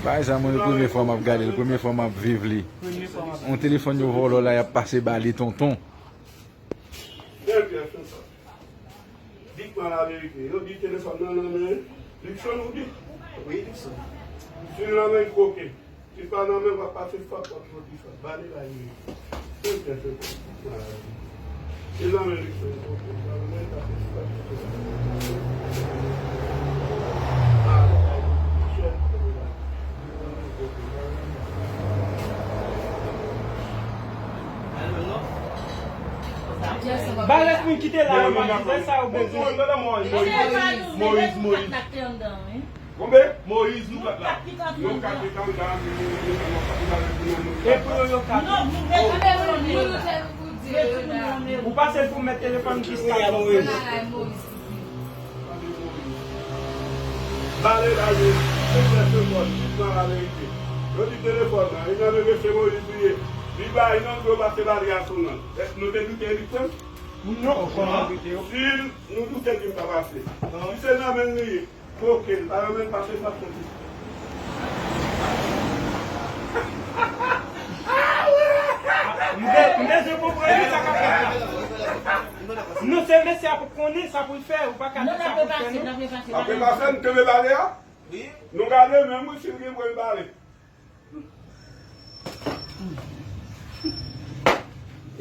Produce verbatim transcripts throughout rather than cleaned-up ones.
Bagay sa, mwen, se premye fwa m ap gade l, premye fwa m ap viv li. Yon telefòn yo vòlò la, y ap pase ba li tonton. Bèl pyès konsa. Di m laverite. Yo di telefòn nan nan men Luckson, ou di? Wi, Luckson. Si l nan men koken. Si l pa nan men, w ap pase fòt, w ap soti fòt. Ba li la, li. Bèl pyès konsa. Si l nan men Luckson, koken. Si l pa nan men, pase fòt. Ba li la, li. Ba lòt moun ki te la yo, Matizen, sa yo bezwen. Moyiz, Moyiz, Moyiz. Konbe? Moyiz, nou kat la. Nou kat ki t anndan, nou, nou, nou, nou, nou, nou. E pou yo, yo kat. Ou pase l pou mèt telefòn ki Skype. Ba li la, li, se pyès konsa, di m laverite. Yo di telefòn nan, li nan men mesye Moyiz li ye. Li bay non, pou yo pase ba li a sou non. Nou te doute li, frè m? Non, kòman doute yo? Si nou doute di m pa pase. Si se nan men li ye, koken, pa nan men pase, pa soti. M be-, m bezwen konprann sa k ap fèt la. Non, se mesye a pou konnen sa pou l fè, ou pa ka di sa pou l fè, non. Apre pase, m kenbe bale a. Nou gade menm, wi, si l gen pou l bale.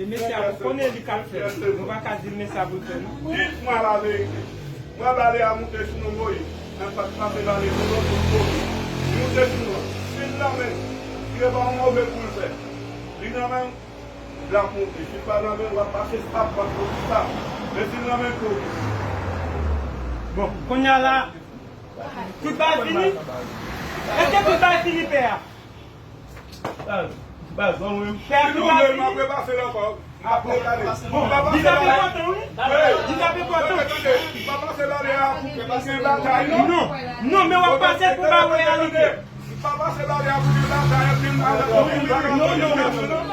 E mesye a, ou konnen li k ap fè. Nou pa ka di mesye a pou l fè, non. Di m laverite. Mwen bale a moute sou non Moyiz. Mwen pa t pase bale pou non tout kote. Li moute sou non. Si l nan men, si e pa yon move kou l fè. Li nan men, l ap moute. Si l pa nan men, w ap pase stap, w ap soti stap. Men si l nan men kote. Bon, kounye a la, tout bagay fini? Èske tout bagay fini, pè a? Baz, baz, ban mwen. Pè a, tout bagay fini? Si nou vle, m ap repase l ankò. M ap repase. Bon, m ap repase l ankò. Li t ap enpòtan, wi. Li t ap enpòtan. Tande, tande. M pa pase bale a pou, pou gen batay, non. Non, non, men w ap pase l pou ba reyalite. M pa pase bale a pou gen batay, epi m pa... Non, non, non, non.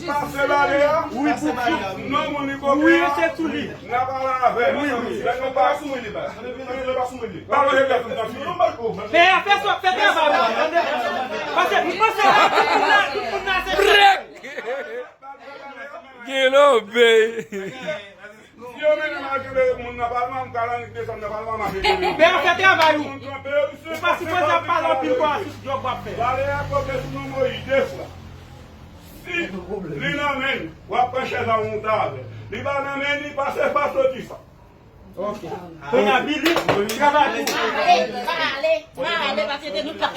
Pase bale a. Wi, pou fi. Non, moun li koke a. Wi, se sou li. N a pale avè l. Wi, wi. Lè nou pa sou mwen li ba. Lè nou pa sou mwen li. Pa manje tèt nou nan figi. Pè a, fè sa, fè travay ou, tande? Paske m panse la, tout moun la, tout moun la, se... Brek! Gen lòbè. Si yo mennen m al kenbe moun nan palman, m ka annik desann nan palman, m a kenbe. Pè a, fè travay ou. Ou pa sipoze ap pale anpil kwa sou djòb w ap fè. Bale a koke sou non Moyiz de fwa. Si li nan men l, w ap pran chèz la monte avè l. Li pa nan men li, pase pa soti sa. Ok. Kounye a, Billy, travay pou ou. Ale, ale, ale, paske se nou k ap